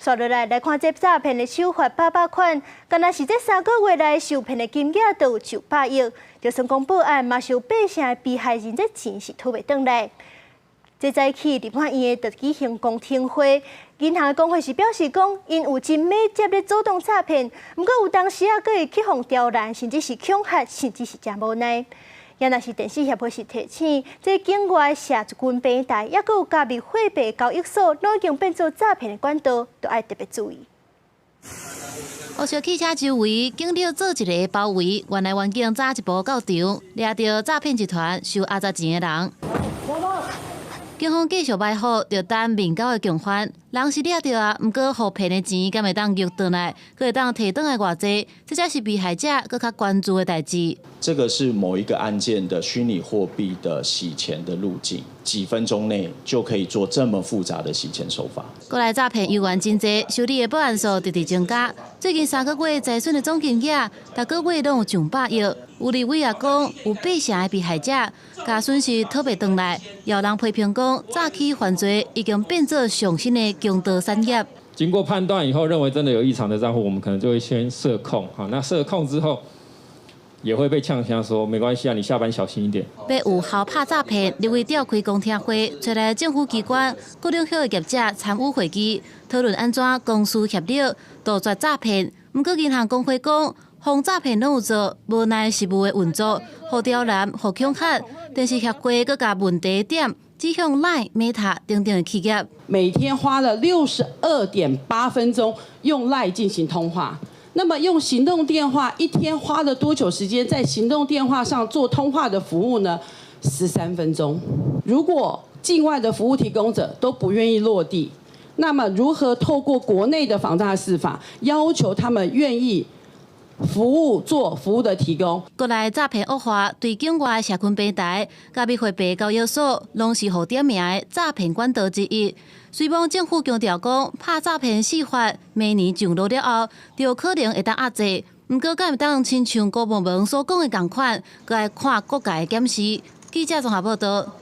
紲落來來看這詐騙的手法百百款，敢若是這3個月內受騙的金額都有上百億。就算講報案，嘛是有八成的被害人這錢是討袂轉來。這早起立法院就舉行公聽會，銀行公會是表示講，𪜶有真猛接咧主動詐騙，毋過有當時啊，閣會去予刁難，甚至是恐嚇，甚至是誠無奈。也若是電子協會是提醒，這境外社群平台，抑閣有加密貨幣交易所，攏已經變做詐騙的管道，都愛特別注意。烏色汽車周圍，警力做一个包圍，原來員警早一步到場，掠著詐騙集團收阿雜錢的人。警方繼續埋伏，就等面交的共犯。人是掠著啊，毋過予騙的錢敢會當玉轉來，閣會當提轉來偌濟，這才是被害者閣較關注的代誌。這個是某一個案件的虛擬貨幣的洗錢的路徑，幾分鐘內就可以做這麼複雜的洗錢手法。國內詐騙猶原真濟，受理的報案數直直增加。最近3個月財損的總金額，逐個月攏有上百億。有立委也講，有八成的被害者共損失討袂轉來，有人批評講，詐欺犯罪已經變做上新的強盜產業。經過判斷以後，認為真的有異常的賬戶，我們可能就會先設控。好，那設控之後，也會被嗆聲說沒關係啊，你下班小心一點。欲有效拍詐騙，立委召開公聽會，揣來政府機關、各領域的業者參與會議，討論按怎公私協力杜絕詐騙。毋過銀行公會講，防詐騙攏有做，無奈實務的運作，予刁難、予恐嚇，電視協會閣共問題點指向 Line、Meta 等等的企業。每天花了62.8分鐘用 Line 進行通話。那麼用行動電話一天花了多久時間在行動電話上做通話的服務呢？13分鐘。如果境外的服務提供者都不願意落地，那麼如何透過國內的防詐四法要求他們願意服務做服務的提供？國內詐騙惡化，對境外社群平台、加密貨幣交易所，攏是予點名的詐騙管道之一。雖罔政府強調講，拍詐騙四法明年上路了後，就可能會當壓制。毋過，敢會當親像郭文文所講的仝款，閣愛看國家的檢視。記者綜合報道。